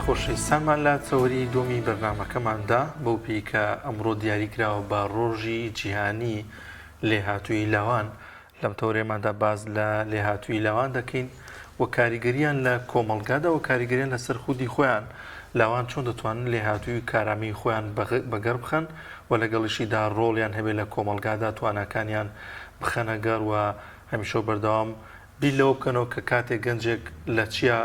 خۆشەویستانمان لە تەوەری دووەمی بەرنامەکەماندا بەو پێی کە ئەمڕۆ دیاری کراوە بە ڕۆژی جیهانی لێهاتوویی لاوان لەم تەوەرەیەماندا باس لە لێهاتوویی لاوان دەکەین و کاریگەریان لە کۆمەڵگادا و کاریگەریان لەسەر خودی خۆیان لاوان چۆن دەتوانن لێهاتووی و کارامی خۆیان بەگەڕ بخەن و لەگەڵیشیدا ڕۆڵیان هەبێت لە کۆمەڵگادا تواناکانیان بخەنە گەڕ و هەمیشە و بەردەوام بیر لەوە بکەنەوە کە کاتێک گەنجێک لە چیا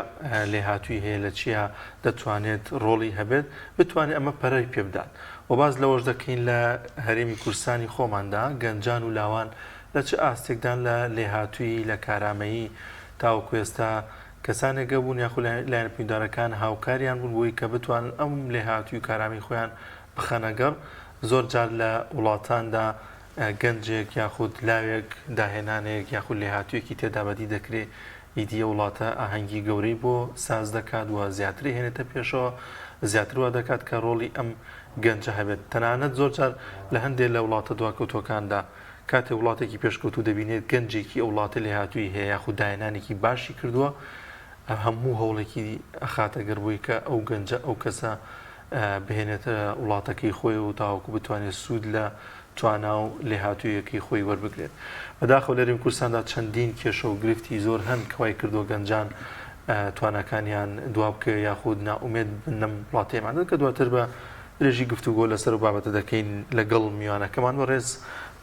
لێهاتووی هەیە، لە چیا دەتوانێت ڕۆڵی هەبێت، بتوانێت ئەمە پەرەی پێ بدات. وە باس لەوەش دەکەین لە هەرێمی کوردستانی خۆماندا گەنجان و لاوان لە چ ئاستێکدان لە لێهاتوویی، لە کارامەیی، تاوەکو ئێستا کەسانێک هەبوون یاخود لایەنە پەیوەندیدارەکان هاوکاریان بوون بۆی کە بتوانن ئەم لێهاتووی و کارامەی خۆیان بخەنە گەڕ. زۆر جار لە وڵاتاندا گەنجێک یاخود لاوێک داهێنانێک یاخود لێهاتوویەکی تێدا بەدی دەکرێ، ئیدی ئەو وڵاتە ئاهەنگی گەورەی بۆ ساز دەکات و زیاتری هێنێتە پێشەوە، زیاتر وا دەکات کە ڕۆڵی ئەم گەنجە هەبێت. تەنانەت زۆر جار لە هەندێ لە وڵاتە دواکەوتووەکاندا کاتێ وڵاتێکی پێشکەوتوو دەبینێت گەنجێکی ئەو وڵاتە لێهاتوویی هەیە یاخود داهێنانێکی باشی کردووە، هەموو هەوڵێکی ئەخاتە گەڕ بۆی کە ئەو گەنجە ئەو کەسە بهێنێتە وڵاتەکەی خۆی و تاوەکو بتوانێت سوود لە توانا و لێهاتوویەکەی خۆی وەربگرێت. بەداخەوە لە هەرێمی کوردستاندا چەندین کێشە و گرفتی زۆر هەن کە وای کردووە گەنجان تواناکانیان دوا بکەوێت یاخود نائومێد بن لەم وڵاتەیەماندا کە دواتر بە درێژی گفتوگۆ لەسەر ئەو بابەتە دەکەین لەگەڵ میوانەکەمان بەڕێز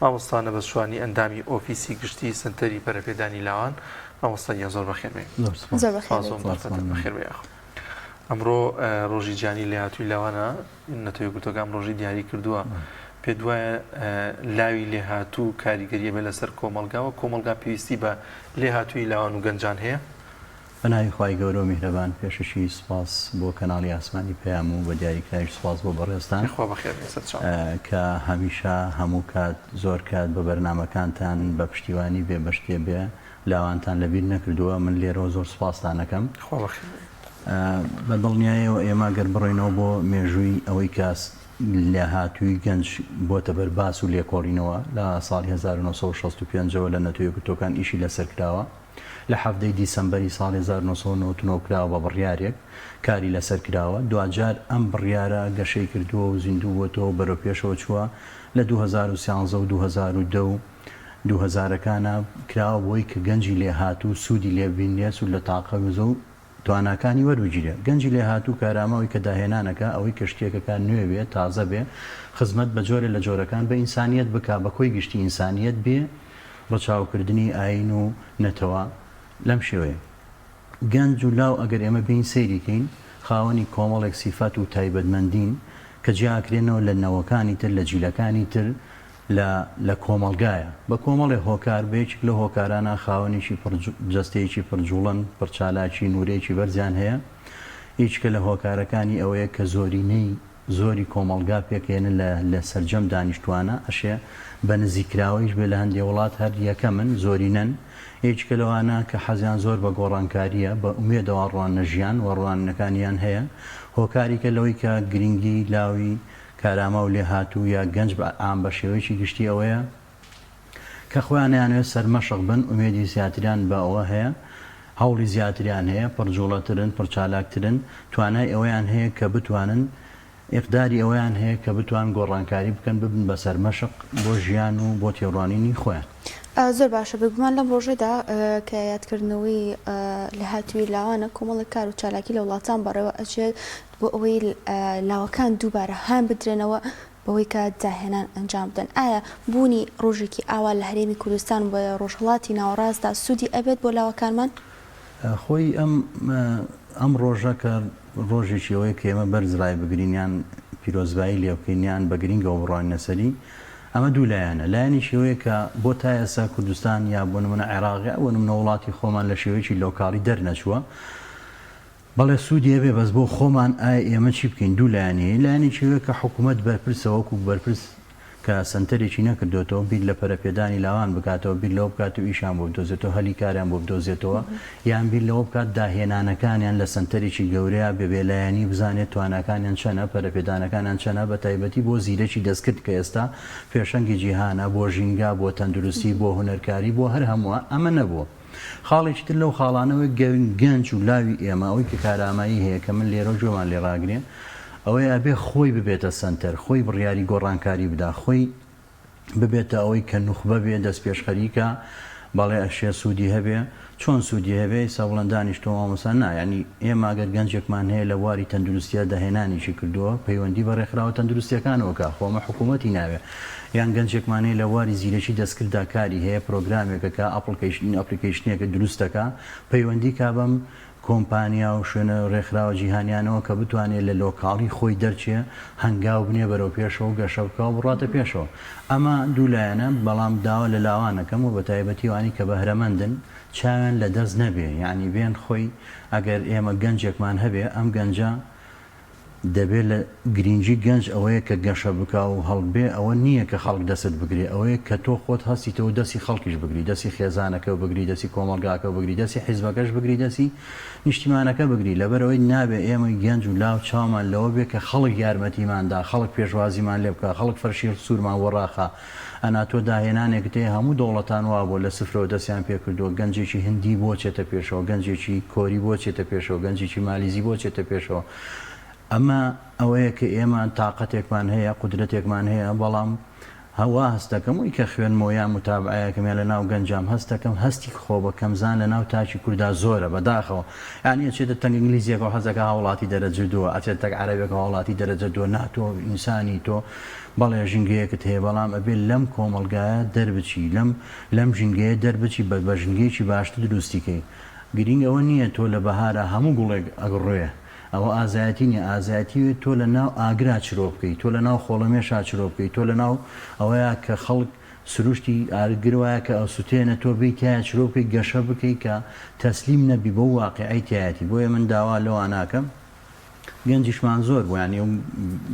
مامۆستا نەبەز شوانی ئەندامی ئۆفیسی گشتی سەنتەری پەرەپێدانی لاوان. مامۆستا گیان زۆر بەخێر بێی. زۆر سوپاس. زۆر بەخێر سوپاس بێیت. بۆ دەرفەتت. بەخێر بێی یاخوا. ئەمڕۆ ڕۆژی جیهانی لێهاتووی لاوانە، نەتەوە یەکگرتووەکان ئەم ڕۆژەی دیاری کردووە. پێت وایە لاوی لێهاتوو کاریگەری ئەبێت لەسەر کۆمەڵگا و کۆمەڵگا پێویستی بە لێهاتوویی لاوان و گەنجان هەیە؟ بە ناوی خوای گەورە و میهرەبان پێشەکی سوپاس بۆ کەناڵی ئاسمانی پەیام و بە دیاریکراویش سوپاس بۆ بەڕێزتان یاخوا بەخێر بێی سەرچاوم. کە هەمیشە هەموو کات زۆر کات بە بەرنامەکانتان بە پشتیوانی بێ بەشتێ بێ لاوانتان لە بیر نەکردووە من لێرەوە زۆر سوپاستان ئەکەم. خوا بەخێر بێی. بە دڵنیایەوە ئێمە گەر بڕۆینەوە بۆ مێژووی ئەوەی کە لێهاتووی گەنج بۆتە بەر باس و لێکۆڵینەوە لە ساڵی 1965 ەوە لە نەتەوە یەکگرتووەکان ئیشی لەسەر کراوە لە حەڤدە ی دیسەمبەری ساڵی 1999 کراوە بە بڕیارێک کاری لەسەر کراوە دواجار ئەم بڕیارە گەشەی کردووە و زیندوو بۆتەوە و بەرەو پێشەوە چووە لە 2013 و 2010 و دووهەزارەکانا کراوە بۆی کە گەنجی لێهاتوو سوودی لێ ببینرێ سوود لە تاقە وزە و تواناکانی وەربگیرێ. گەنجی لێهاتوو کارامە ئەوی کە داهێنانەکا ئەوەی کە شتێکەکا نوێ بێ تازە بێ خزمەت بە جۆرێ لە جۆرەکان بە ئینسانیەت بکا بە کۆی گشتی ئینسانیەت بێ ڕەچاوکردنی ئایین و نەتەوە لەم شێوەیە. گەنج و لاو ئەگەر ئێمە بێین سەیری کەین خاوەنی کۆمەڵێک سیفات و تایبەتمەندین کە جیاکرێنەوە لە نەوەکانی تر لە جیلەکانی تر لە لە کۆمەڵگایە بە کۆمەڵێ هۆکار بە یەکێک لەو هۆکارانە خاوەنێکی پڕ جەستەیەکی پڕ جوڵەن پڕ چالاکین ورەیەکی بەرزیان هەیە یەکیکە لە هۆکارەکانی ئەوەیە کە زۆرینەی زۆری کۆمەڵگا پێکهێنن لە لە سەرجەم دانیشتوانە ئەشێ بە نزیککراوەیش بێ لە هەندێ وڵات هەر یەکەمن زۆرینەن یەکیکە لەوانە کە حەزیان زۆر بە گۆڕانکارییە بە ئومێدەوە ڕواننە ژیان و ڕوانینەکانیان هەیە هۆکاریکە لەوەی کە گرینگی لاوی کارامە و لێهاتوو یا گەنج بە عام بە شێوەیەکی گشتی ئەوەیە کە خۆیان ئەیانەوێت سەرمەشق بن، ئومێدی زیاتریان بە ئەوە هەیە، هەوڵی زیاتریان هەیە، پڕجوڵەترن، پڕچالاکترن، توانای ئەوەیان هەیە کە بتوانن، ئیقداری ئەوەیان هەیە کە بتوان گۆڕانکاری بکەن، ببن بە سەرمەشق بۆ ژیان و بۆ تێڕوانینی خۆیان. زۆر باشە، بێگومان لەم ڕۆژەدا کە یادکردنەوەی لێهاتوویی لاوانە، کۆمەڵێک کار و چالاکی لە وڵاتان بەڕێوە ئەچێت بۆ ئەوەی لاوەکان دووبارە هان بدرێنەوە بەوەی کە داهێنان ئەنجام بدەن، ئایا بوونی ڕۆژێکی ئاوا لە هەرێمی کوردستان و ڕۆژهەڵاتی ناوەڕاستدا سوودی ئەبێت بۆ لاوەکانمان؟ خۆی ئەم ئەم ڕۆژە کە ڕۆژێکی ئەوەیە کە ئێمە بەرز ڕایبگرین یان پیرۆزبایی لێ بکەین یان بە گرینگەوە بڕوانینە سەری، ئەمە دوو لایەنە، لایەنێکی ئەوەیە کە بۆ تا ئێستا کوردستان یا بۆ نموونە عێراق یا بۆ نموونە وڵاتی خۆمان لە شێوەیەکی لۆکاڵی دەرنەچووە، بەڵێ سوودی هەبێ بەس بۆ خۆمان ئایا ئێمە چی بکەین دوو لایەنی هەیە لایەنێکی ئەوەیە کە حکوومەت بەرپرسە وەکوو بەرپرس کە سەنتەرێکی نەکردۆتەوە بیر لە پەرەپێدانی لاوان بکاتەوە بیر لەوە بکات و ئیشیان بۆ بدۆزێتەوە هەلی کاریان بۆ بدۆزێتەوە یان بیر لەوە بکات داهێنانەکانیان لە سەنتەرێکی گەورەیا بێ بێلایەنی بزانێت تواناکانیان چەنە پەرەپێدانەکانیان چەنە بە تایبەتی بۆ زیرەکی دەستکرد کە ئێستا پێشەنگی جیهانە بۆ ژینگە بۆ تەندروستی بۆ هونەرکاری بۆ هەر هەمووە ئەمە نەبووە. خاڵێکی تر لەو خاڵانەوەی گەنج و لاوی ئێمە ئەوەی کە کارامایی هەیە کە من لێرەوە گوێمان لێ ڕاگرێ ئەوەیە ئەبێ خۆی ببێتە سەنتەر، خۆی بڕیاری گۆڕانکاری بدا، خۆی ببێتە ئەوەی کە نوخبە بێ، دەستپێشخەری کا، بەڵێ ئەشێ سوودی هەبێ، چۆن سوودی هەبێ، ئیستا بڵێن دانیشتووە مامۆستا، نا یانی ئێمە ئەگەر گەنجێکمان هەیە لە بواری تەندروستیا داهێنانێکی کردووە، پەیوەندی بە ڕێکخراوە تەندروستیەکانەوە کا، خۆ ئەمە حکوومەتی ناوێ، یان گەنجێکمان هەیە لە بواری زیرەکی دەستکرددا کاری هەیە، پرۆگرامێکە کا، ئەپڵکەیشنێکە دروست دەکا، پەیوەندی کا بەم کۆمپانیا و شوێنە رێکخراوە جیهانیانەوە کە بتوانێ لە لۆکاڵی خۆی دەرچێ، هەنگاو بنێ بەرەو پێشەوە و گەشە بکا و بڕواتە پێشەوە. ئەمە دوو لایەنە، بەڵام داوا لە لاوان ئەکەم و بەتایبەتی ئەوانەی کە بەهرەمەندن چاویان لە دەست نەبێ، یەعنی بێن خۆی ئەگەر ئێمە گەنجێکمان هەبێ ئەم گەنجە دەبێ لە گرینگی گەنج ئەوەیە کە گەشە بکا و هەڵبێ ئەوە نییە کە خەڵک دەستت بگرێ ئەوەیە کە تۆ خۆت هەستیتەوە دەستی خەڵکیش بگری دەستی خێزانەکەو بگری دەستی کۆمەڵگاکەو بگری دەستی حیزبەکەش بگری دەستی نیشتیمانەکە بگری لەبەرئەوەی نابێ ئێمەی گەنج و لاو چاومان لەوە بێ کە خەڵک یارمەتیمان دا خەڵک پێشوازیمان لێ بکا خەڵک فەرشی سوورمان بۆ ڕاخا ئەنا تۆ داهێنانێکت هەیە هەموو دەوڵەتان وابووە لە سفرەوە دەستیان پێکردووە گەنجێکی هندی بۆ چێتە پێشەوە گەنجێکی کۆری بۆ چێتە پێشەوە گەنجێکی مالیزی بۆ چێتە پێشەوە ئەمە ئەوەیە کە ئێمە تاقەتێکمان هەیە قودرەتێکمان هەیە بەڵام وا هەست دەکەم وی کە خوێنمەوە یان متابعەیەکم یان لە ناو گەنجام هەست دەکەم هەستی خۆ بە کەمزان لە ناو تاکی کوردا زۆرە بەداخەوە یانی ئەچێتە تەنگ ئینگلیزیەکەوە حەزەکا هاوڵاتی دەرەجە دووە ئەچێتە تەک عەرەبێکەوە هاوڵاتی دەرەجە دووە نا تۆ ئینسانی تۆ بەڵێ ژینگەیەکت هەیە بەڵام ئەبێ لەم کۆمەڵگایە دەربچی لەم لەم ژینگەیە دەربچی بە بە ژینگەیەکی باشتر دروستی کەی گرینگ ئەوە نییە تۆ لە بەهارا هەموو گوڵێک ئەگڕوێ ئەوە ئازایەتی نییە ئازایەتی وێ تۆ لە ناو ئاگرا چرۆ بکەی تۆ لە ناو خۆڵەمێشا چرۆ بکەی تۆ لە ناو ئەوەیا کە خەڵک سروشتی ئاگر وایە کە ئەسوتێنە تۆ بێی تیایا چرۆ بکەی گەشە بکەی کە تەسلیم نەبی بەو واقیعەی تیایەتی بۆیە من داوا لەواناکەم گەنجیشمان زۆر بوو یانی ئەو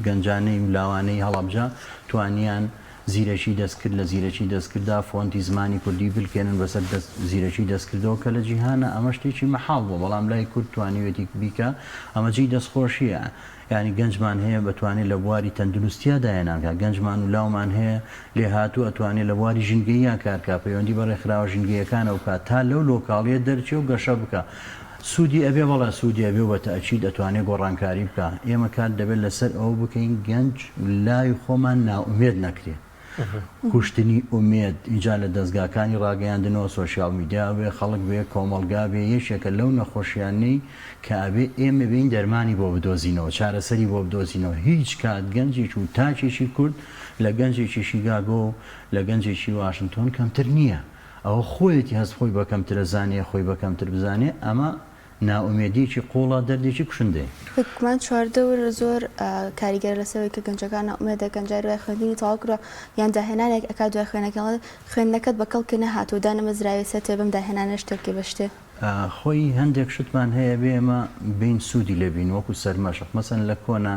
گەنجانەی و لاوانەی هەڵەبجە توانیان زیرەکی دەستکرد لە زیرەکی دەستکردا فۆنتی زمانی کوردی بلکێنن بەسەر دەست زیرەکی دەستکردەوە کە لە جیهانا ئەمە شتێکی مەحاڵ بووە بەڵام لای کورد توانیوێتی بیکا ئەمە جێی دەستخۆشییە یانی گەنجمان هەیە بەتوانێ لە بواری تەندروستیا داهێنان کا گەنجمان و لاومان هەیە لێهاتوو ئەتوانێ لە بواری ژینگەییا کار کا پەیوەندی بە ڕێکخراوە ژینگەیەکانەوە بکا تا لەو لۆکاڵیە دەرچێ و گەشە بکا سوودی ئەبێ بەڵێ سوودی ئەبێ و بە تەئکید ئەتوانێ گۆڕانکاری بکا ئێمە کار دەبێت لەسەر ئەوە بکەین گەنج لاوی خۆمان نائومێد نەکرێ کوشتنی ئومێد ئینجا لە دەزگاکانی ڕاگەیاندنەوە سۆشیال میدیا بێ خەڵک بێ کۆمەڵگا بێ یەکێکە لەو نەخۆشیانەی کە ئەبێ ئێمە بێین دەرمانی بۆ بدۆزینەوە چارەسەری بۆ بدۆزینەوە هیچ کات گەنجێک و تاکێکی کورد لە گەنجێکی شیگاگۆ و لە گەنجێکی واشنتۆن کەمتر نییە ئەوە خۆیەتی هەست خۆی بە کەمترە زانێ خۆی بە کەمتر بزانێ ئەمە نائومێدیەکی قوڵە دەردێکی کوشندەیە. بێگومان چواردەور زۆر کاریگەرە لەسەر ئەوەی کە گەنجەکان نائومێد دەکەن، جاری وایە خوێندنی تەواو کردوە یان داهێنانێک ئەکات دوای خوێنەکەی ئەڵێ خوێندنەکەت بە کەڵکت نەهاتوە دانەمەزراوی سەتێ بەم داهێنانە شتێ بکەی بە شتێ. خۆی هەندێک شتمان هەیە بێ ئێمە بێین سوودی لێ بین وەکو سەرمەشق مەسەن لە کۆنا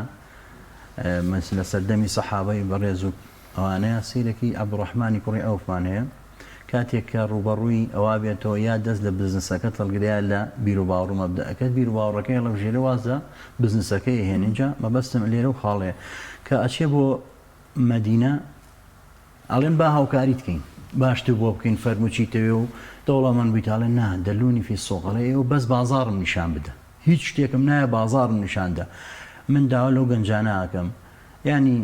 لە سەردەمی سەحابەی بەڕێز و ئەوانەیە سەیرەکی عەبدوڕەحمانی کوڕی عەوفمان هەیە کاتێک کە ڕووبەڕووی ئەوا بێتەوە یا دەست لە بزنسەکەت هەڵگرە یا لە بیروباوەڕ و مەبدەئەکەت بیروباوەڕەکەی هەڵبژێرە واز لە بزنسەکەی ئەهێنێ جا مەبەستم لێرە و خاڵەیە کە ئەچێ بۆ مەدینە ئەڵێن با هاوکاریت کەین باشتر بۆ بکەین فەرموو چیتەوێ و دەوڵەمەند بوویت ئەڵێ نا دەلونی فی السوق ئەڵێ ئێوە بەس بازاڕم نیشان بدە هیچ شتێکم نایە بازاڕم نیشان دە من داوا لەو گەنجانە ئەکەم یانی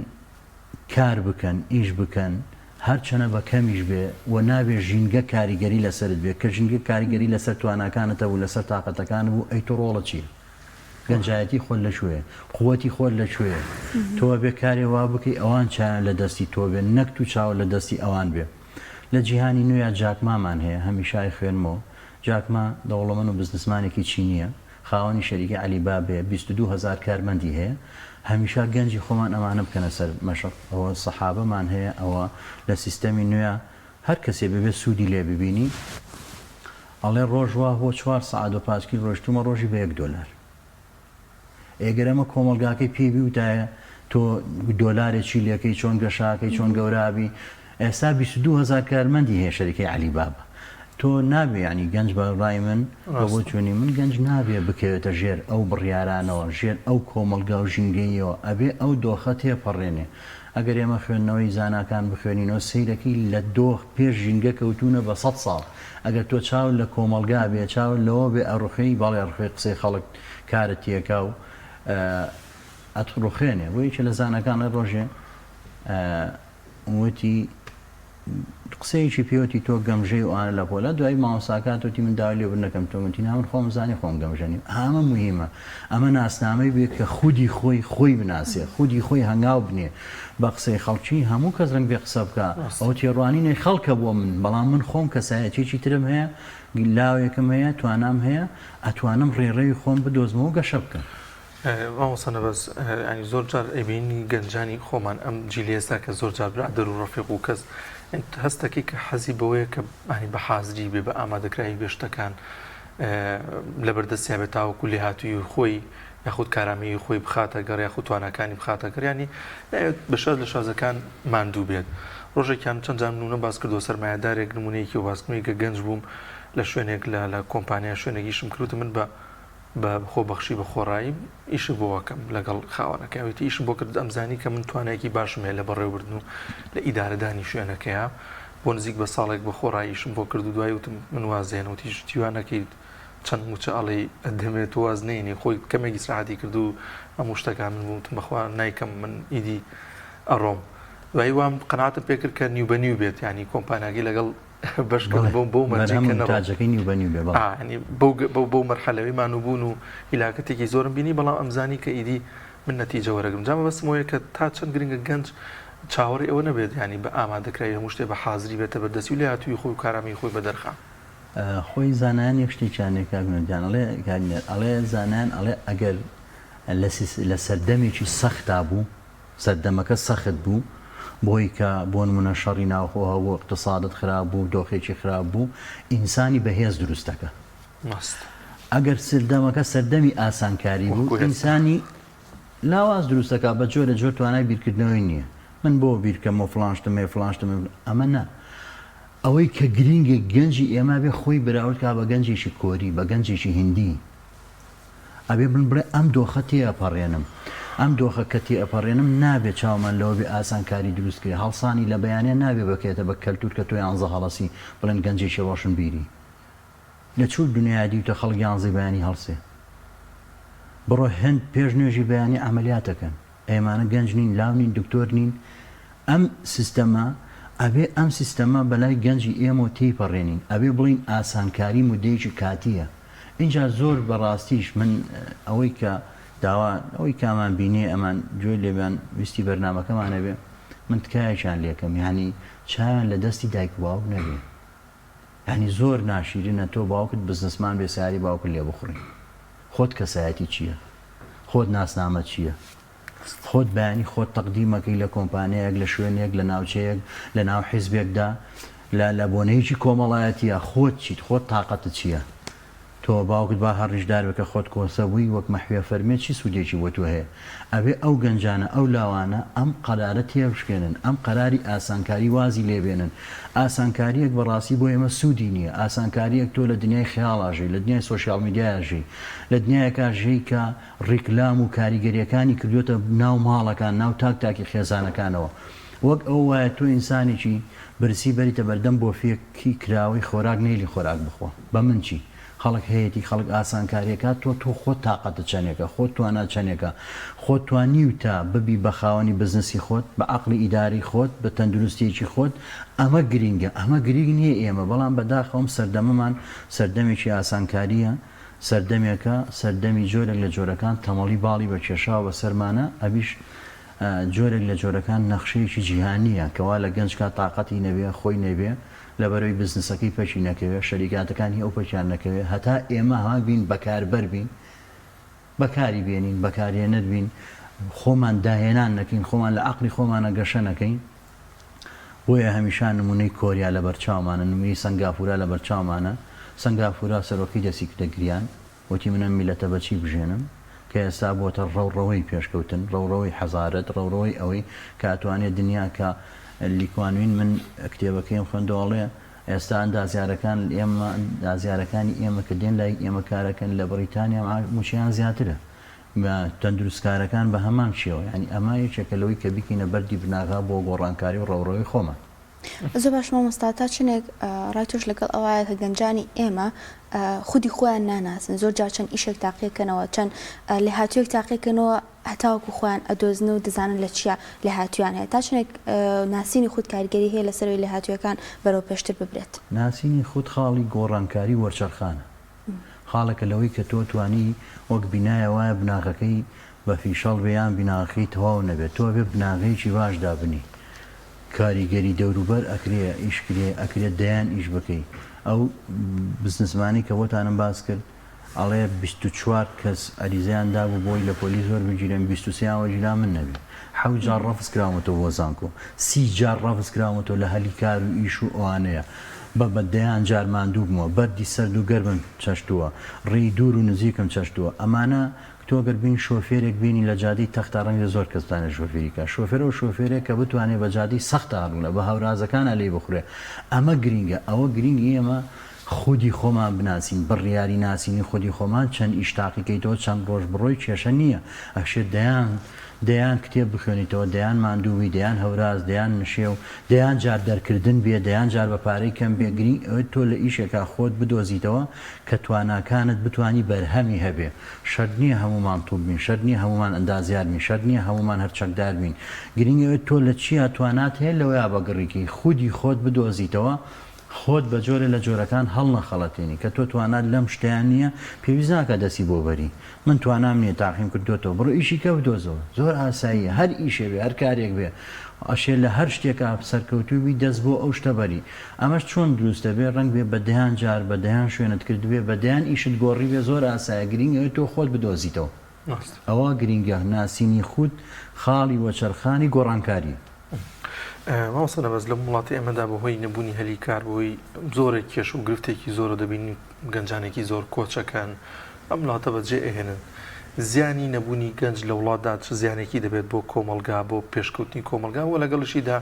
کار بکەن ئیش بکەن هەرچەنە بە کەمیش بێ و نابێ ژینگە کاریگەری لەسەرت بێ کە ژینگە کاریگەری لەسەر تواناکانت هەبوو لەسەر تاقەتەکانت بوو ئەی تۆ ڕۆڵت چیە گەنجایەتی خۆت لە کوێیە قوتی خۆت لە کوێیە تۆ ئەبێ کارێ وا بکەی ئەوان چاویان لە دەستی تۆ بێ نەک تو چاوت لە دەستی ئەوان بێ لە جیهانی نوێیا جاک مامان هەیە هەمیشە ئەیخوێنمەوە جاک ما دەوڵەمەن و بزنسمانێکی چینیە خاوەنی شەریکەی عەلی بابەیە 22 هەزار کارمەندی هەیە هەمیشە گەنجی خۆمان ئەمانە بکەنە سەر مەشق ئەوە سەحابەمان هەیە ئەوە لە سیستەمی نوێیا هەر کەسێ ببێ سوودی لێ ببینی ئەڵێ ڕۆژ وا بۆ چوار سەعات بە پاسکیل ڕۆیشتوومە ڕۆژی بە یەک دۆلار ئێ گەر ئەمە کۆمەڵگاکەی پێی بیوتایە تۆ دۆلارێ چی لێکەی چۆن گەشاکەی چۆن گەورە ئەبی ئێستا 22 هەزار کارمەندی هەیە شەریکەی عەلی بابا تۆ نابێ یانی گەنج بە ڕای من بە بۆچوونی من گەنج نابێ بکەوێتە ژێر ئەو بڕیارانەوە ژێر ئەو کۆمەڵگا و ژینگەییەوە ئەبێ ئەو دۆخە تێپەڕێنێ. ئەگەر ئێمە خوێندنەوەی زاناکان بخوێنینەوە سەیرەکەی لە دۆخ پێش ژینگە کەوتوونە بە سەد ساڵ. ئەگەر تۆ چاوت لە کۆمەڵگا بێ، چاوت لەوە بێ ئەڕوخێی، بەڵێ ئەڕوخێی قسەی خەڵک کارت تێکا و ئەتڕوخێنێ. بۆ یەکێ لە زاناکان ئەڵێ ڕۆژێ وتی قسەیەکی پێوتی تۆ گەمژەی و ئانە لە پۆلە دوایی مامۆستاکە هات وتی من داوای لێبوردن دەکەم تۆ وتی نا من خۆم زانی خۆم گەمژە نیم ئەمە موهیمە ئەمە ناسنامەی بێ کە خودی خۆی خۆی بناسێ خودی خۆی هەنگاو بنێ بە قسەی خەڵکی هەموو کەس ڕەنگ بێ قسە بکا ئەو تێڕوانینی خەڵکە بۆ من بەڵام من خۆم کەسایەتیەکی ترم هەیە لاوێکم هەیە توانام هەیە ئەتوانم ڕێڕەوی خۆم بدۆزمەوە گەشە بکەم. مامۆستا نەبەز یانی زۆر جار ئەیبینی گەنجانی خۆمان ئەم جیلی ئێستا کە زۆر جار برادەر و ڕەفیق و کەس هەستەکەی کە حەزی بەوەیە کە ینی بە حازری بێ بە ئامادەکراوی بێ شتەکان لەبەردەستیا بێت تاوەکو لێهاتووی خۆی یاخود کارامیی خۆی بخاتە گەڕ یاخود تواناکانی بخاتە گەڕ ینی بە شاز لە شازەکان ماندوو بێت ڕۆژێکیان چەند جار نمونە باس کردو سەرمایەدارێک نمونەیەکی و باسکردنی کە گەنج بووم لە شوێنێک لە لە کۆمپانیا شوێنێکیشم کردوتە من بە بە خۆبەخشی بە خۆڕایی ئیشت بۆ ئەکەم لەگەڵ خاوەنەکەی وتی ئیشم بۆ کرد ئەمزانی کە من توانایەکی باشم هەیە لە بەڕێوەبردن و لە ئیدارەدانی شوێنەکەیا بۆ نزیک بە ساڵێک بە خۆڕایی ئیشم بۆ کرد و دوای وتم من واز دێنم وتی شتی وا نەکەیت چەند موچە ئەڵێی ئەدەمێ تۆ واز نەینی خۆی کەمێک ئیسراحەتی کرد و هەموو شتەکان من بووم وتم بەخوا نایکەم من ئیدی ئەڕۆم دوایی وام قەناعەتم پێ کرد کە نیو بە نیو بێت یانی کۆمپانیاکەی لەگەڵ بەش کرد بەو بەو مەرجەی کە نەڕۆم. تاجەکەی نیو بە نیو بێ بەڵێ. یانی بەو بەو بەو مەرحەلەوەی مانووبوون و هیلاکەتێکی زۆرم بینی بەڵام ئەمزانی کە ئیدی من نەتیجە وەرەگرم جا مەبەستم ئەوەیە کە تا چەند گرنگە گەنج چاوەڕێی ئەوە نەبێت یانی بە ئامادەکراوی هەموو شتێ بە حازری بێتە بەردەستی و لێهاتوویی خۆی و کارامەیی خۆی بەدەرخا. خۆی زانایان یەک شتێکیان هەیە کاک نور گیان ئەڵێ کاک نێر ئەڵێ زانایان ئەڵێ ئەگەر لە لە سەردەمێکی سەختا بوو سەردەمەکە سەخت بوو بۆی کە بۆ نمونە شەڕی ناوخۆ هەبوو اقتصادت خراپ بوو دۆخێکی خراپ بوو ئینسانی بەهێز دروست دەکا ئەگەر سەردەمەکە سەردەمی ئاسانکاری بوو ئینسانی لاواز دروست دەکا بە جۆرە جۆر توانای بیرکردنەوەی نییە من بۆ بیرکەمەوە فڵان شتم هەیە فڵان شتم ئەمە نا ئەوەی کە گرینگە گەنجی ئێمە بێ خۆی بەراورد کا بە گەنجێکی کۆری بە گەنجێکی هندی ئەبێ من بڵێ ئەم دۆخە تێئەپەڕێنم، ئەم دۆخە کە تێئەپەڕێنم نابێ چاومان لەوە بێ ئاسانکاری دروست کرێ، هەڵسانی لە بەیانیا نابێ بکرێتە بە کەلتور کە تۆ یانزە هەڵەسی بڵێن گەنجێکی ڕۆشنبیری. لە چوو دونیایا دیوتە خەڵک یانزەی بەیانی هەڵسێ؟ بڕۆ هند پێش نوێژی بەیانی عەمەلیات ئەکەن. ئێمانە گەنج نین، لاو نین، دکتۆر نین، ئەم سیستەمە ئەبێ ئەم سیستەمە بەلای گەنجی ئێمەوە تێیپەڕێنین، ئەبێ بڵێین ئاسانکاری مودەیەکی کاتییە، ئینجا زۆر بە ڕاستیش من ئەوەی کە داوا ئەوەی کە ئەمان بینێ ئەمان گوێ لێبیان ویستی بەرنامەکەمان هەبێ من تکایەکیان لێکەم یانی چاویان لە دەستی دایک و باوک نەبێ یانی زۆر ناشیرینە تۆ باوکت بزنسمان بێ ساری باوکت لێ بخوڕی خۆت کەسایەتی چییە؟ خۆت ناسنامەت چییە؟ خۆت بەیانی خۆت تەقدیمەکەی لە کۆمپانیایەک، لە شوێنێک، لە ناوچەیەک، لە ناو حیزبێکدا، لە لە بۆنەیەکی کۆمەڵایەتییا خۆت چیت؟ خۆت تاقەتت چییە؟ تۆ باوکت با هەر ڕیشدار بێ کە خۆت کۆسە بووی وەک مەحویە فەرمێ چی سوودێکی بۆ تۆ هەیە؟ ئەبێ ئەو گەنجانە، ئەو لاوانە ئەم قەرارە تێبشکێنن، ئەم قەراری ئاسانکاری وازی لێ بێنن. ئاسانکارییەک بە ڕاستی بۆ ئێمە سوودی نییە. ئاسانکارییەک تۆ لە دنیای خەیاڵا ژی، لە دنیای سۆشیاڵ میدیایا ژی، لە دنیایەکا ژی کە ڕیکلام و کاریگەرییەکانی کردووەتە ناو ماڵەکان، ناو تاک تاکی خێزانەکانەوە. وەک ئەوە وایە تۆ ئینسانێکی برسی بەریتە بەردەم بۆفیەکی کراوەی خۆراک نەیلی خۆراک بخوا. بە من چی؟ خەڵک هەیەتی، خەڵک ئاسانکاری ئەکات، تۆ تۆ خۆت تاقەتت چەنێکە، خۆت توانات چەنێکە، خۆت توانیوتە ببی بە خاوەنی بزنسی خۆت، بە عەقڵی ئیداری خۆت، بە تەندروستیەکی خۆت، ئەمە گرینگە، ئەمە گرینگ نیە ئێمە، بەڵام بەداخەوە ئەم سەردەمەمان سەردەمێکی ئاسانکاریە، سەردەمێکە سەردەمی جۆرێک لە جۆرەکان تەمەڵی باڵی بە کێشاوە بەسەرمانە، ئەویش جۆرێک لە جۆرەکان نەخشەیەکی جیهانیە کەوا لە گەنج کا تاقەتی نەبێ خۆی نەبێ لەبەرەوەی بزنسەکەی پەکی نەکەوێ شەریکاتەکان هی ئەو پەکیان نەکەوێ هەتا ئێمە ها بین بەکاربەر بین بەکاری بێنین بەکارهێنەر بین خۆمان داهێنان نەکەین خۆمان لە عەقڵی خۆمانە گەشە نەکەین بۆیە هەمیشە نمونەی کۆریا لەبەرچاومانە نمونەی سەنگافورا لەبەرچاومانە سەنگافورا سەرۆکەی دەستی کردە گریان وتی من ئەم میللەتە بە چی بژێنم کە ئێستا بۆتە ڕەوڕەوەی پێشکەوتن، ڕەوڕەوەی حەزارەت، ڕەوڕەوەی ئەوەی کە ئەتوانێ دنیا کە لیکوانوین من کتێبەکەیم خوێندەوە ئەڵێ ئێستا ئەندازیارەکان ئێمە ئەندازیارەکانی ئێمە کە دێن لای ئێمە کارەکەن لە بڕیتانیا مووچەیان زیاترە. تەندروستکارەکان بە هەمان شێوە یانی ئەمە یەکێکە لەوەی کە بیکەینە بەردی بناغە بۆ گۆڕانکاری و ڕەوڕەوەی خۆمان. زۆر باش مامۆستا تا چەنێک ڕای تۆش لەگەڵ ئەوایە کە گەنجانی ئێمە خودی خۆیان ناناسن زۆر جار چەند ئیشێک تاقیەکەنەوە چەند لێهاتوویەک تاقیەکەنەوە هەتاوەکو خۆیان ئەدۆزن و دەزانن لە چیا لێهاتوویان هەیە تا چەنێک ناسینی خود کاریگەری هەیە لەسەر ئەوەی لێهاتوویەکان بەرەو پێشتر ببرێت؟ ناسینی خود خاڵی گۆڕانکاری و وەرچەرخانە. خاڵێکە لەوەی کە تۆ توانی وەک بینایە وایە بناغەکەی بە فیشەڵ بێ یان بیناغەکەی تەواو نەبێ تۆ ئەبێ بناغەیەکی باش دابنی کاریگەری دەوروبەر ئەکرێ ئیش کرێ ئەکرێ دەیان ئیش بکەی ئەو بزنسمانی کە بۆتانم باس کرد ئەڵێ 24 کەس عەریزەیان دابوو بۆی لە پۆلیس وەربگیرێن 23یان وەرگیرا من نەبێ حەوت جار ڕەفز کراومەتەوە بۆ زانکۆ سی جار ڕەفز کراومەتەوە لە هەلی کار و ئیش و ئەوانەیە بە بە دەیان جار ماندوو بوومە، بەردی سەرد و گەرمم چەشتووە، ڕێی دوور و نزیکم چەشتووە. ئەمانە تۆ گەر بین شۆفێرێک بینی لە جادەی تەختا ڕەنگە زۆر کەس بتانێ شۆفێری کا. شۆفێر ئەو شۆفێرەیە کە بتوانێ بە جادەی سەختا هەڵبگرێ، بە هەورازەکانا لێی بخورێ. ئەمە گرینگە. ئەوە گرینگ ئێمە خودی خۆمان بناسین، بڕیاری ناسینی خودی خۆمان، چەند ئیش تاقی کەیتەوە، چەند ڕۆژ بڕۆی کێشە نییە. ئەشێ دەیان دەیان کتێب بخوێنیتەوە، دەیان ماندوو بی، دەیان هەوراز، دەیان نشێو، دەیان جار دەرکردن بێ، دەیان جار بە پارەی کەم بێ، گرینگ ئەوەی تۆ لە ئیشێکا خۆت بدۆزیتەوە کە تواناکانت بتوانی بەرهەمی هەبێ. شەرت نییە هەموومان توب بین، شەرت نییە هەموومان ئەندازیار بین، شەرت نییە هەموومان هەر چەکدار بین. گرینگ ئەوەی تۆ لە چیا توانات هەیە لەوەیا بە گڕی کەی. خودی خۆت بدۆزیتەوە، خۆت بە جۆرێ لە جۆرەکان هەڵنەخەڵەتێنی. کە تۆ توانات لەم شتەیا نییە، پێویست ناکا دەستی بۆ بەری. من توانام نیە تاقیم کردۆتەوە بڕۆ ئیشی کە بدۆزەوە زۆر ئاساییە هەر ئیشێ بێ هەر کارێک بێ ئەشێ لە هەر شتێکا سەرکەوتوو بی دەست بۆ ئەو شتە بەری ئەمەش چۆن دروست دەبێ ڕەنگ بێ بە دەیان جار بە دەیان شوێنت کردبێ بە دەیان ئیشت گۆڕی بێ زۆر ئاسایە گرینگ ئەوەی تۆ خۆت بدۆزیتەوە ئەوە گرینگە ناسینی خود خاڵی وەچەرخانی گۆڕانکاریە. مامۆستا نەبەز لەم وڵاتی ئێمەدا بەهۆی نەبوونی هەلی کار بەهۆی زۆرێک کێشە و گرفتێکی زۆرە دەبینین گەنجانێکی زۆر کۆچەکەن ئەم وڵاتە بەجێ ئەهێنن زیانی نەبوونی گەنج لە وڵاتدا چ زیانێکی دەبێت بۆ کۆمەڵگا بۆ پێشکەوتنی کۆمەڵگا و لەگەڵیشیدا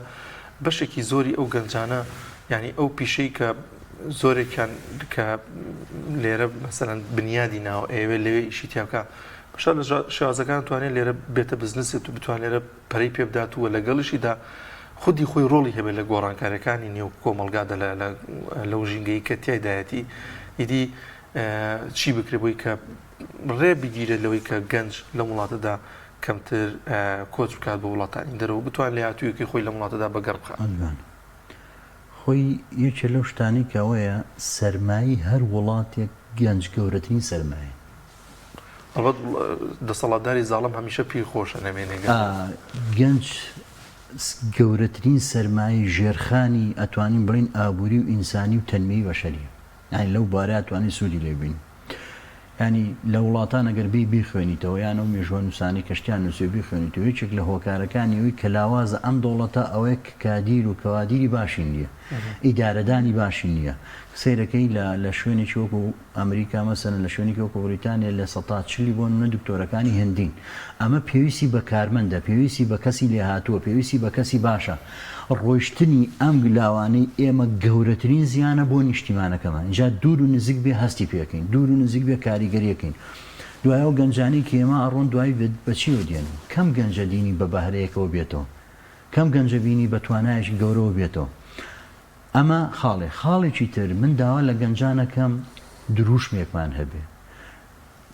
بەشێکی زۆری ئەو گەنجانە یعنی ئەو پیشەی کە زۆرێکیان کە لێرە مەسەلەن بنیادی ناوە ئەیەوێت لەوێ ئیشی تیا بکە بەشە لە شێوازەکان توانێت لێرە بێتە بزنسێت و بتوانێت لێرە پەرەی پێ بدات و لەگەڵیشیدا خودی خۆی ڕۆڵی هەبێت لە گۆڕانکاریەکانی نێو کۆمەڵگادا لەو ژینگەی کە تیایدایەتی ئیدی چی بکرێت بۆی کە ڕێ بگیرێت لەوەی کە گەنج لەم وڵاتەدا کەمتر کۆچ بکات بۆ وڵاتانی دەرەوە بتوان لێهاتوویەکی خۆی لەم وڵاتەدا بەگەڕ بخات. خۆی یەکێ لەو شتانەی کە ئەوەیە سەرمایەی هەر وڵاتێک گەنج گەورەترین سەرمایەیە. ئەڵبەت دەسەڵاتداری زاڵم هەمیشە پێی خۆشە نەمێنێ گەنج. گەنج گەورەترین سەرمایەی ژێرخانی ئەتوانین بڵێین ئابووری و ئینسانی و تەنمیەی بەشەریە. یانی لەو بارەیا ئەتوانین سوودی لێ ببینین. یانی لە وڵاتان ئەگەر بێی بیخوێنیتەوە یان ئەو مێژووەنووسانەی کە شتیان نووسیوە بیخوێنیتەوە یەکێک لە هۆکارەکانی ئەوەی کە لاوازە ئەم دەوڵەتە ئەوەیە کە کادیر و کەوادیری باشی نییە. ئیدارەدانی باشی نییە. سەیرەکەی لە لە شوێنێکی وەکوو ئەمریکا مەسەلەن لە شوێنێکی وەکو بریتانیا لە سەتا چلی بۆ نمونە دکتۆرەکانی هندین ئەمە پێویستی بە کارمەندە پێویستی بە کەسی لێهاتووە پێویستی بە کەسی باشە ڕۆیشتنی ئەم لاوانەی ئێمە گەورەترین زیانە بۆ نیشتیمانەکەمان جا دوور و نزیک بێ هەستی پێکەین دوور و نزیک بێ کاریگەریەکەین دوای ئەو گەنجانەی کە ئێمە ئەڕۆن دوای بە چیەوە دێن کەم گەنجە دینی بە بەهرەیەکەوە بێتەوە کەم گەنجە بینی بە توانایەکی گەورەوە بێتەوە ئەمە خاڵێ. خاڵێکی تر من داوا لە گەنجان ئەکەم دروشمێکمان هەبێ.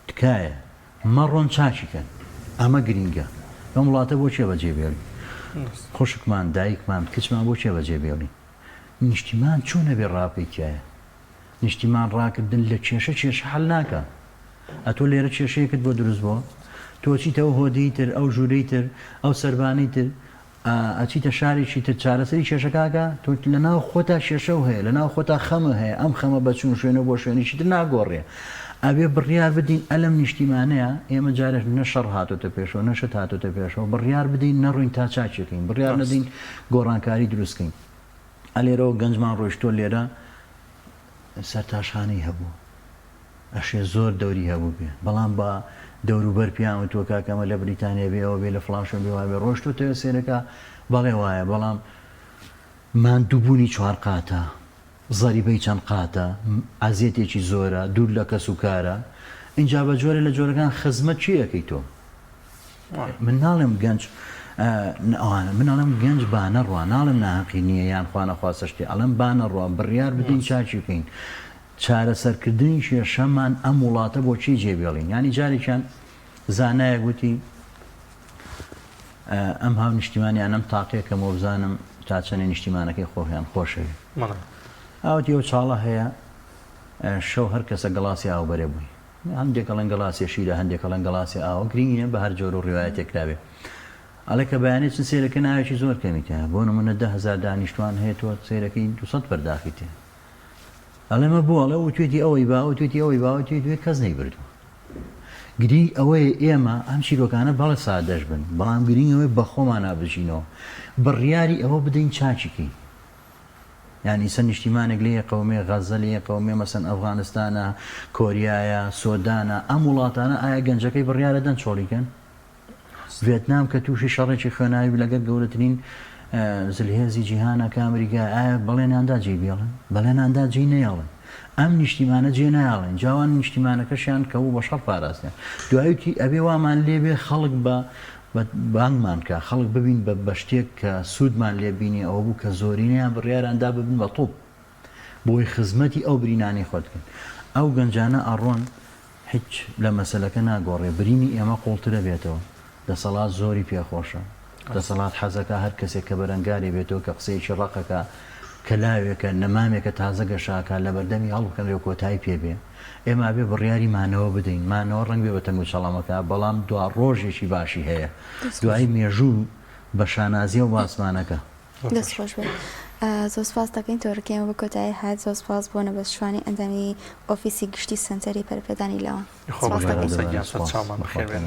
تکایە مەڕۆن چاکی کەن. ئەمە گرینگە. ئەم وڵاتە بۆ کێ بەجێ بێڵین؟ خوشکمان، دایکمان، کچمان بۆ کێ بەجێ بێڵین؟ نیشتیمان چۆن ئەبێ ڕابکەی تیایا؟ نیشتیمان ڕاکردن لە کێشە کێشە حەل ناکا. ئەتۆ لێرە کێشەیەکت بۆ دروست بۆ، تۆ ئەچیتە ئەو هۆدەی تر، ئەو ژوورەی تر، ئەو سەربانەی تر، ئەچیتە شارێکی تر چارەسەری کێشەکە ئەکا، تۆ لەناو خۆتا کێشەو هەیە، لەناو خۆتا خەمە هەیە، ئەم خەمە بە چوون شوێنە بۆ شوێنێکی تر ناگۆڕێ. ئەبێ بڕیار بدەین ئەلەم نیشتیمانەیە، ئێمە جارێ نە شەڕ هاتۆتە پێشەوە، نە شت هاتۆتە پێشەوە، بڕیار بدەین نەڕۆین تا چاکیەکەین، بڕیار نەدەین گۆڕانکاری دروست کەین. ئەلێرەوە گەنجمان ڕۆیشتووە لێرە سەرتاشخانەی هەبوو. ئەشێ زۆر دەوری هەبووبێ بەڵام بە دەوروبەر پێیان وتووە کاکە ئەمە لە بریتانیا بێ ئەوە بێ لە فڵان شوێن بێ وابێ ڕۆشتۆتەوە سێرەکە بەڵێ وایە بەڵام ماندووبوونی چوار قاتە زەریبەی چەند قاتە ئەزیەتێکی زۆرە دوور لە کەس و کارە. ئینجا بە جۆرێ لە جۆرەکان خزمەت کێ ئەکەی تۆ؟ من ناڵێم گەنج ئەوانە من ئەڵێم گەنج با نەڕوا ناڵێم ناهەقی نییە یان خوا نەخواستە شتێ ئەڵێم با نەڕوا بڕیار بدەین چاکی بکەین چارەسەرکردنی کێشەمان ئەم وڵاتە بۆ کێ جێ بێڵین یانی جارێکیان زانایەک وتی ئەم هاو نیشتیمانیانم تاقیەکەمەوە بزانم تا چەنێ نیشتیمانەکەی خۆیان خۆشەوێ ئاوتی ئەو چاڵە هەیە شەو هەر کەسە گەڵاسی ئاو بەرێ بووی. هەندێک ئەڵێن گەڵاسێ شیرە هەندێک ئەڵێن گەڵاسێ ئاوە گرینگ نیە بە هەر جۆر و ڕیوایەتێک کرابێ. ئەڵێ کە بەیانی چن سەیرەکەن ئاوێکی زۆر کەمی تیایە بۆ نمونە 10,000 دانیشتوان هەیە تۆ سەیرەکەی 200 پەرداخی تێ. ئەڵێ مە بۆ ئەڵێ وتوێتی ئەوەی با وتوێتی ئەوەی با وتوێتی کەس نەیبردووە. گرینگ ئەوەیە ئێمە ئەم چیرۆکانە بەڵێ سادەش بن بەڵام گرینگ ئەوەیە بە خۆمانا بژینەوە بڕیاری ئەوە بدەین چاکی کەین. یان ئیسە نیشتیمانێک لێ قەومێ غەزە لێ قەومێ مەسەن ئەفغانستانە کۆریایە سۆدانە ئەم وڵاتانە ئایا گەنجەکەی بڕیارە دەن چۆڵی کەن ڤێتنام کە تووشی شەڕێکی خوێناوی بوو لەگەر گەورەترین زلهێزی جیهانە کە ئەمریکا ئایا بەڵێنیاندا جێی بێڵن بەڵێناندا جێی نەیەڵن ئەم نیشتیمانە جێ نایەڵێن جاوان نیشتیمانەکەشیان کە بوو بە شەڕ پاراستیان دوایوتی ئەبێ وامان لێبێ خەڵک بە بانگمان کا خەڵک ببین بە بە شتێک کە سوودمان لێ بینێ ئەوە بوو کە زۆرینەیان بڕیاران دا ببن بە تۆپ بۆی خزمەتی ئەو برینانەی خۆت بکەن ئەو گەنجانە ئەڕۆن هیچ لە مەسەلەکە ناگۆڕێ برینی ئێمە قوڵترە بێتەوە دەسەڵات زۆری پێ خۆشە دەسەڵات حەزەکا هەر کەسێک کە بەرەنگاری بێتەوە کە قسەیەکی ڕەقەکا کە لاوێکە نەمامێکە تازە گەشاکا لەبەردەمی هەڵبکەنرێ و کۆتای پێ بێ ئێمە ئەبێ بڕیاری مانەوە بدەین، مانەوە ڕەنگ بێ بە تەنگ و چەڵەمەکە، بەڵام دواڕۆژێکی باشی هەیە، دوایی مێژوو بە شانازییەوە باسمانەکا. دەست خۆش بێت. زۆر سوپاست دەکەین تۆرەکەی ئێمە بە کۆتایی هات زۆر سوپاس بۆ نەبەز شوانی ئەندامی ئۆفیسی گشتی سەنتەری پەرەپێدانی لاوان. خۆ سوپاست بەخێر دەکەین. مامۆستا گیان سەرچاومان بەخێر بێن.